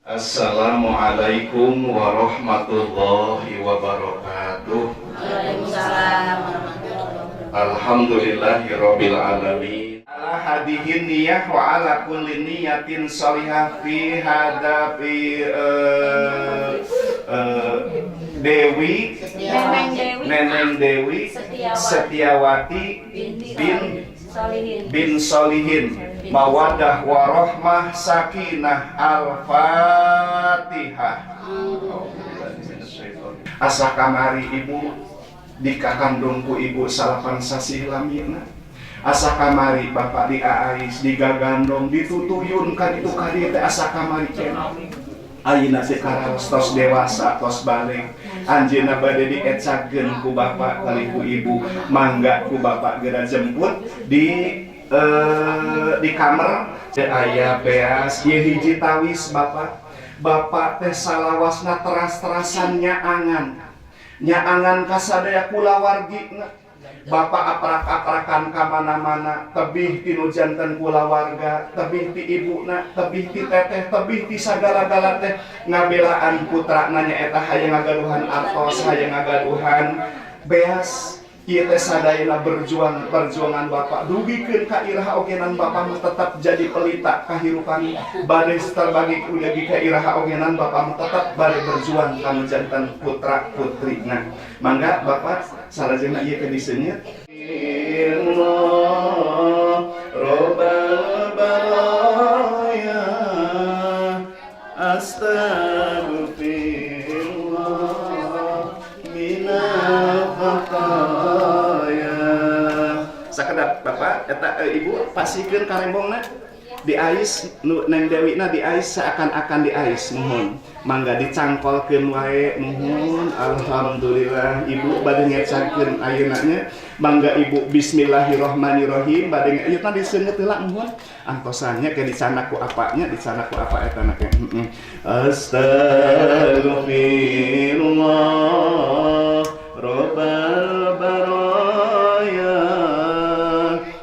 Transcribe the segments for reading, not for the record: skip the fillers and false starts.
Assalamualaikum warahmatullahi wabarakatuh. Waalaikumsalam warahmatullahi wabarakatuh. Alhamdulillahirabbil alamin. Ala hadihin niyah wa ala kulli niyatin sholihah fi hadapi Dewi Neneng Dewi. Neneng Dewi Setiawati. Setiawati bin Solihin. Bin Solihin, mawadah warohmah sakinah, al-fatihah. Asa kamari ibu dikakandung ku ibu 9 sasih lamina. Asa kamari bapak diaais, digagandong, ditutuyun ka ditu ka dieu teh, asa kamari cenah. Ayeuna teh karaos, tos dewasa, tos balig. Anjeunna bade diecakeun ku bapak kali ku ibu. Mangga ku bapak geura jemput di kamar. Aya beas ieu hiji tawis bapak. Bapak teh salawasna teras-terasan nyaangan. Nyaangan ka sadaya kulawargina. Bapak aprak-aprakan ka mana-mana, tebih ti nu janten kulawarga, tebih ti ibuna, tebih ti teteh, tebih ti sagala-gala teh ngabelaan putrana, nyaeta hayang ngagaduhan artos, hayang ngagaduhan beas. Ieu teh sadayana berjuang, perjuangan bapak dugikeun ka iraha ogenan bapak mah tetap jadi pelita kahirupan. Bade terbagi udah ka iraha ogenan bapak mah tetap bade berjuang ka nu janten putra putrina. Mangga bapak salajengna ieu ke diseungit. Allah Robbal baraya, astagfirullah minal khataya. Sakedap bapak eta ibu pasikeun karembongna, diais nu Neng Dewi na, diais seakan-akan diais. Muhun, mangga dicangkolkeun wae. Muhun, alhamdulillah. Ibu bade ngecakeun ayeuna nya. Mangga ibu, bismillahirrahmanirrahim. Bade ieu tadi seungeut heula. Muhun, antosannya ke dicandak ku apanya, dicandak ku apa eta na ke. Astagfirullah Rabbal baraya,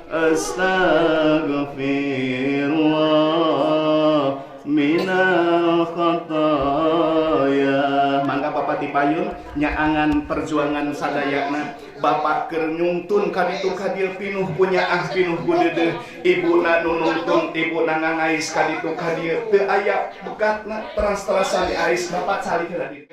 astagfirullah minal khataya. Mangga bapak tipayun. Nyaangan perjuangan sadayana bapak keur nyungtun ka ditu ka dieu, pinuh ku nyaah, pinuh ku deudeuh. Ibuna nu nungtun, ibuna ngangais ka ditu ka dieu, teu aya bekatna, teras-terasan diais. Bapak calik heula di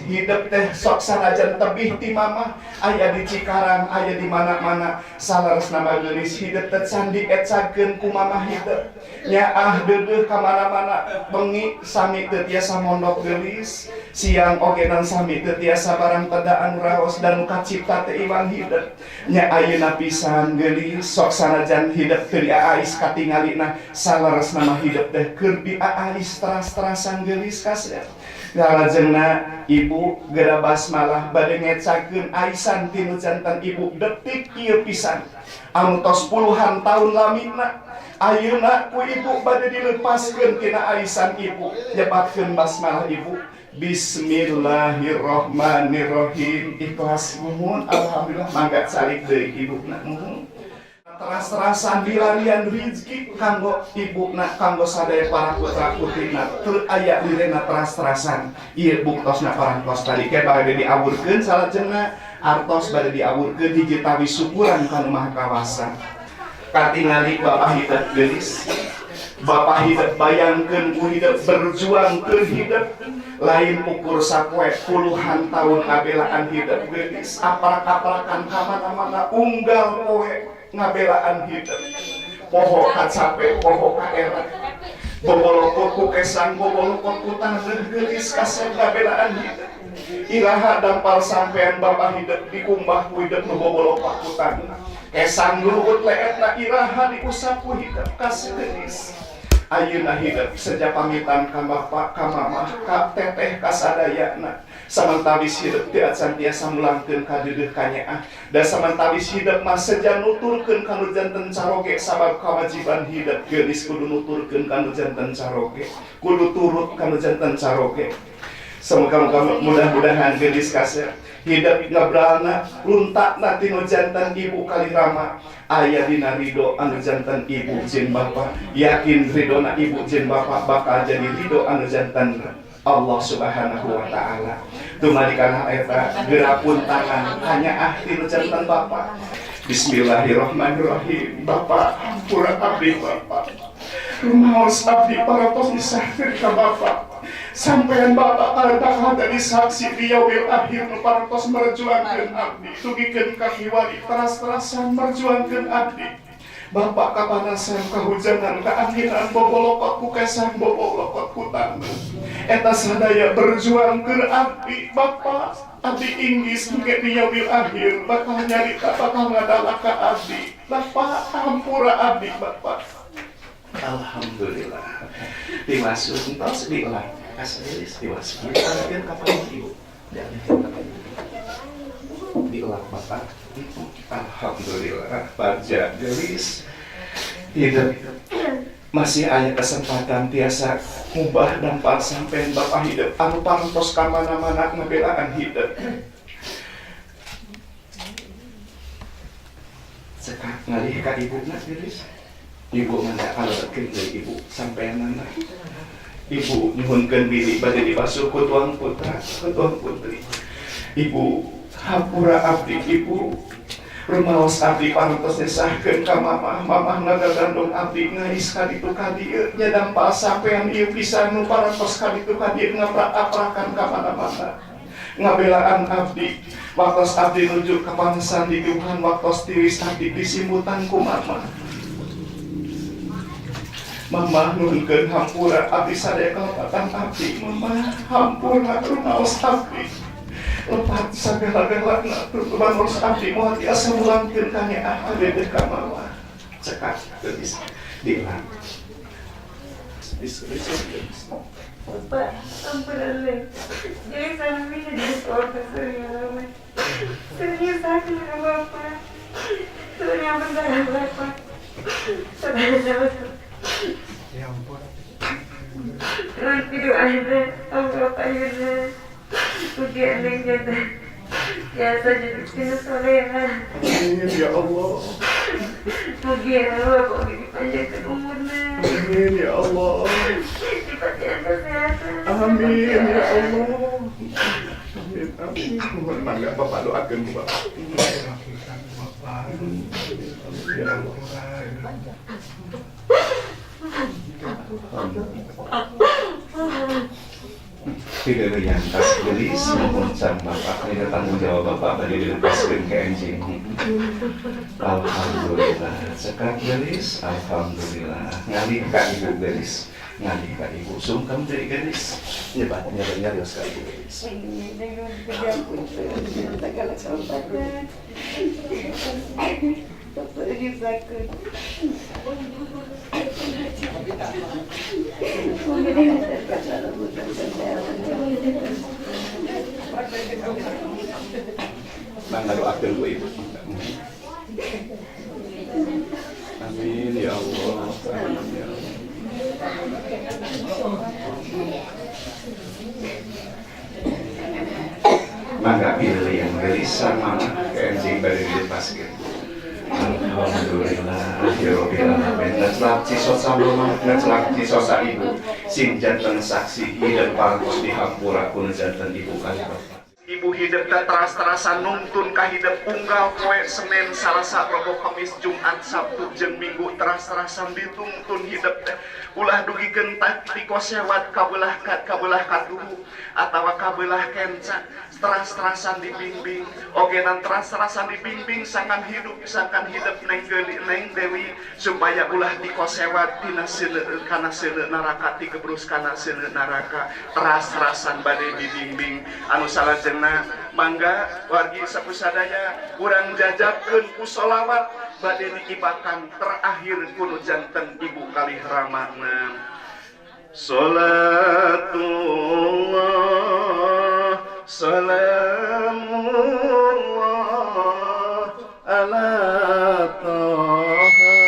hidup teh sok sanajan tebih ti mamah aya di Cikarang, aya di mana-mana, saleresna mah geulis hidup teh can diecakeun ku mamah. Hidup nyaah deudeuh ka mana-mana, bengi sami teu tiasa mondok geulis, siang ogenan sami teu tiasa barang tedaan raos dan nu kacipta teh iwang hidup nya. Ayeuna pisan geulis, sok sanajan hidup teu diaais katingalina, saleresna mah hidup teh keur diaais teras-terasan geulis kasep. Salajengna ibu geura basmalah, bade ngecakeun aisan ti nu janten ibu detik ieu pisan anu tos puluhan tahun lamina. Ayeuna ku ibu bade dilepaskeun tina aisan ibu. Nyebatkeun basmalah ibu. Bismillahirrahmanirrahim. Ikhlas. Muhun, alhamdulillah. Mangga calik deui ibu na. Muhun, teras-terasan dilarian rizki kanggo ibu na, kanggo sadaya para putra putrina, teu aya lirena, teras-terasan. Ieu buktosna parantos tadi ke bade diawurkeun. Salajengna artos bade diawurkeun hiji tawis syukuran ka Nu Maha Kawasa. Katingali bapak hidup geulis. Bapak hidup bayangkeun ku hidup berjuang ke hidup lain ukur sapoe, puluhan tahun ngabelaan hidup geulis, aprak-aprakan ka mana-mana, unggal poe ngabelaan hidup, poho kacape, poho ka era, bobolokot ku kesang, bobolokot ku taneuh geulis kasep ngabelaan hidup. Iraha dampal sampean bapak hidup dikumbah ku hidup nu bobolokot ku taneuh, kesang luhut leetna, iraha diusap ku hidup kasih geulis. Ayeuna hidup sejak pamitan ka bapak, ka mamah, ka teteh, ka sadayana, samantawis hidup teu acan tiasa mulangkeun ka deudeuh kanyaah da. Samantawis hidup mah seja nuturkeun ka nu janten caroge, sabab kewajiban hidup geulis kudu nuturkeun ka nu janten caroge, kudu turut ka nu janten caroge. Semoga mudah-mudahan geulis kasep. Hidup ngabralna luntakna tinu jantan ibu kali rama aya dina ridho anu jantan ibu jeung bapa. Yakin ridhona ibu jeung bapa bakal jadi ridho anu jantan Allah Subhanahu wa taala. Tumari kana eta geura tangan hanya ah tinu jantan bapa. Bismillahirrahmanirrahim. Bapak hampura abdi bapak. Rumaos abdi paratos disahkeun ka bapak. Sampean bapak kada dari saksi di yaumil akhir nu parantos merjuangkeun abdi. Tugikeun ka kiwari teras-terasan merjuangkeun abdi. Bapak kapanasan, kahujanan, kaanginan, bobolokot ku kesang, bobolokot ku tangguh. Eta sadaya berjuang keur abdi, bapak. Abdi inggis engke di yaumil akhir bakal nyarita bakal ngadalak ka abdi. Bapak hampura abdi, bapak. Alhamdulillah. Diwasu entos diulah. Kasih diwasu. Dialihkeun ka ibu. Dialihkeun ka ibu. Diulah bapak. Alhamdulillah, bagja gelis. Hidup masih aya kesempatan tiasa ngubah dampal sampean bapak hidup anu parantos ka mana-mana ngabelaan hidup. Cekak ngalih ka ibuna gelis. Ibu mah kalebetkeun deui ibu sampeanana. Ibu nyuhunkeun diri bade dibasuh ku tuang putra, ku tuang putri. Ibu hampura abdi ibu. Rumaos abdi parantos disahkeun ka mamah, mamah ngagagandong abdi ngais ka ditu ka dieu nya dampal sampean ieu pisan nu parantos ka ditu ka dieu ngaprak-aprakan ka mana-mana. Ngabelaan abdi, waktos abdi nuju kapanasan di Tuhan, waktos tiris abdi disimbutan ku mamah. Mamah nuhunkeun hampura abdi sadaya kalepatan abdi, mamah hampura rumaos abdi. Lepat sagala-galana rumaos abdi moal tiasa mulangkeun ka nyaah kadedeh ka mamah. Cekak geus diulang. Bapak, ampun. Jadi saya bisa jadi profesor. Serius aku bapak. Sebenarnya bentar bapak. Sebenarnya Ya ampun. Terus video aja, bapak Yuna. Ujian yang jatuh. Biasa jadi sini soleha. Amin ya Allah. Mugi Allah bapak dipanjangkan umurnya. Amin ya Allah. Dipanjangkan kesehatan. Amin ya Allah. Amin amin. Mohon mangga bapak doakeun ku bapak. Bapak. Ya Allah. Tidak yang tas gelis maupun sang bapak tidak tanggung jawab bapak tadi dilepaskan ke anjing. Alhamdulillah sekarang gelis, alhamdulillah ngalih ka ibu gelis, ngalih ka ibu sungkem dari gelis, nyebat nyebat nyarios ka ibu gelis. Mangga doakeun ku ibu. Amin ya Allah. Amin ya Allah. Mangga pilih yang gelis sama ke anjing bari dilepaskeun. Alhamdulillah ya rabbil alamin. Ngecelak cisosa mama, ngecelak cisosa ibu. Sing janten saksi hidup parantos dihampura ku janten ibu kali bapak. Ibu hidup teh teras-terasan nungtun ka hidup unggal poe Senin, Salasa, Rebo, Kamis, Jumat, Sabtu jeung Minggu teras-terasan ditungtun hidup teh. Ulah dugikeun ti kosewat kabelah kabelah katuhu atawa kabelah kenca teras-terasan dibimbing. Ogenan teras-terasan dibimbing sangkan hidup neng geuli neng Dewi supaya ulah dikosewat tina seuneu kana seuneu neraka tigebrus kana seuneu neraka teras-terasan bade dibimbing anu salajengna. Mangga wargi sapusadaya urang jajakeun ku sholawat bade diibakan terakhir kuno janten ibu kalih ramana. Salatullah salamullah ala taha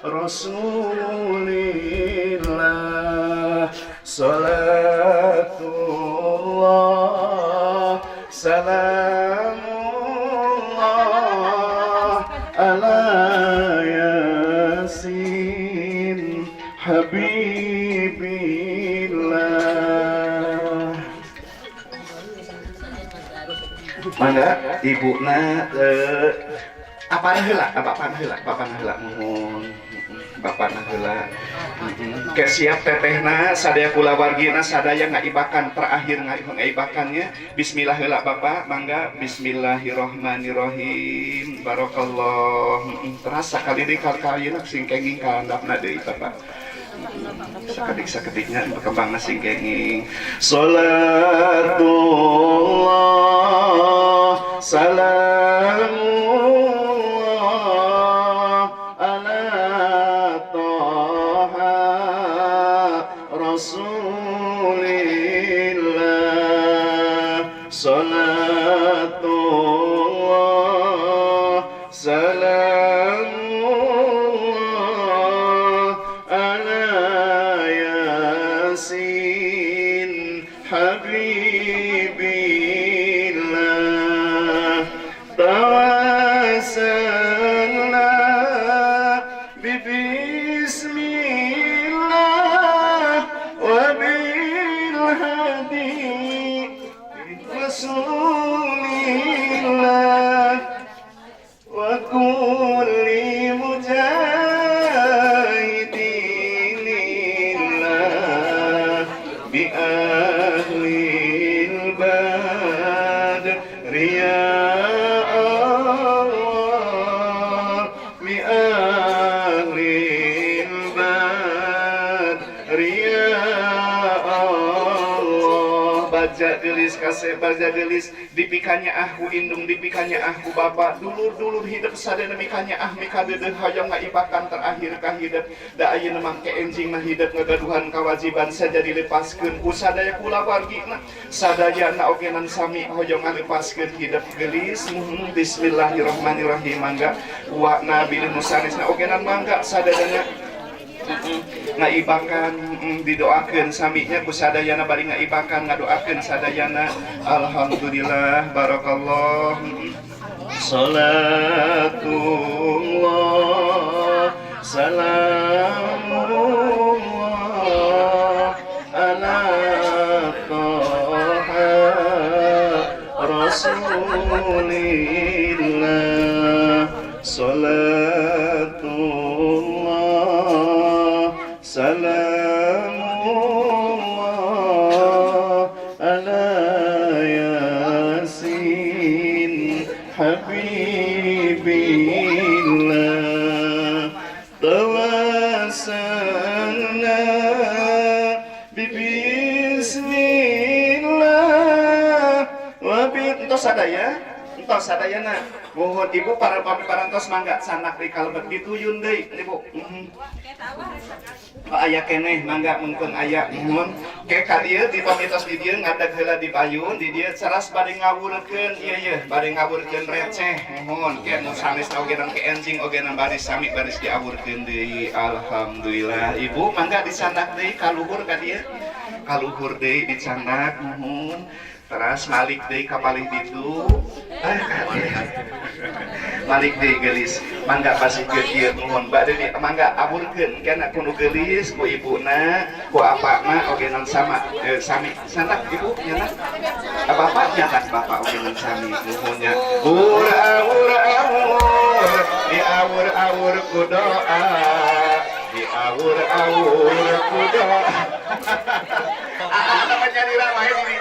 rasulillah. Salatullah Salamullah ala Yasin Habibillah. Mangga ibuna, apa heula, bapak heula, bapak heula, mohon bapak heula. Ke siap tetehna, sadaya kulawargina, sadaya ngaibakan terakhir ngaibakannya. Bismillah heula, Bapak, mangga. Bismillahirrahmanirrahim. Barakallah. Terasa kali deui kalkayna sing kenging kahandapna deui, Bapak. Sakedik sakediknya berkembang sing kenging. Salatullah salamullah ala Taha Rasulillah. Salatullah salamullah ala Yasin Habibillah. Tawassalna bibismillah wa bilhadi Rasulillah wa kulli mujahidin lillah bi ahli al-badr ya Allah, bi ahli al-badr ya Allah. Baja gelis kasih, baja gelis dipikanyaah ku indung, dipikanyaah ku bapak, dulur-dulur hidep sadayana mikanyaah mikadeudeuh hoyong ngaibakan terakhir ka hidep. Da ayeuna mangke enjing mah hidep ngagaduhan kewajiban saja dilepaskeun ku sadaya kulawargina, sadayana ogenan sami hoyong ngalepaskeun hidep gelis. Bismillahirrahmanirrahim. Mangga wa bilih nu sanesna ogenan, mangga sadayana ngaibakan, didoakeun saminya ku sadayana bari ngaibakan ngadoakeun sadayana. Alhamdulillah, barakallah. Salatullah salamullah ala Taha Rasulillah. Salatullah salamullah ala Yasin Habibillah. Tawassalna bibismillah wa bi entos sadaya, entos sadayana. Mohon Ibu para pami parantos, mangga sanak di kalebet dituyun deui, Ibu. Oh, aya keneh, mangga mungkin aya, mohon ke ka dieu di pamitos di dieu ngadag heula di payun di dieu ceras bade ngawurkeun ieu ye, bade ngawurkeun receh. Mohon ke nu sanes oge ke enjing oge baris sami baris diawurkeun deui. Alhamdulillah. Ibu mangga disandak deui ka luhur, ka dieu ka luhur deui dicandak. Mohon teras malik deui ka palih ditu. Eh, malik deui gelis, mangga pasihkeun ieu. Mohon bade di mangga aburkeun kana ku nu geulis, ku ibuna, ku apana oge nan sama, sami sanak ibu nya, bapak nya kan, bapak oge nan sami. Nuhun nya. Ur awur awur di awur awur ku doa, di awur awur ku doa. Ah, namanya nyalira wae di.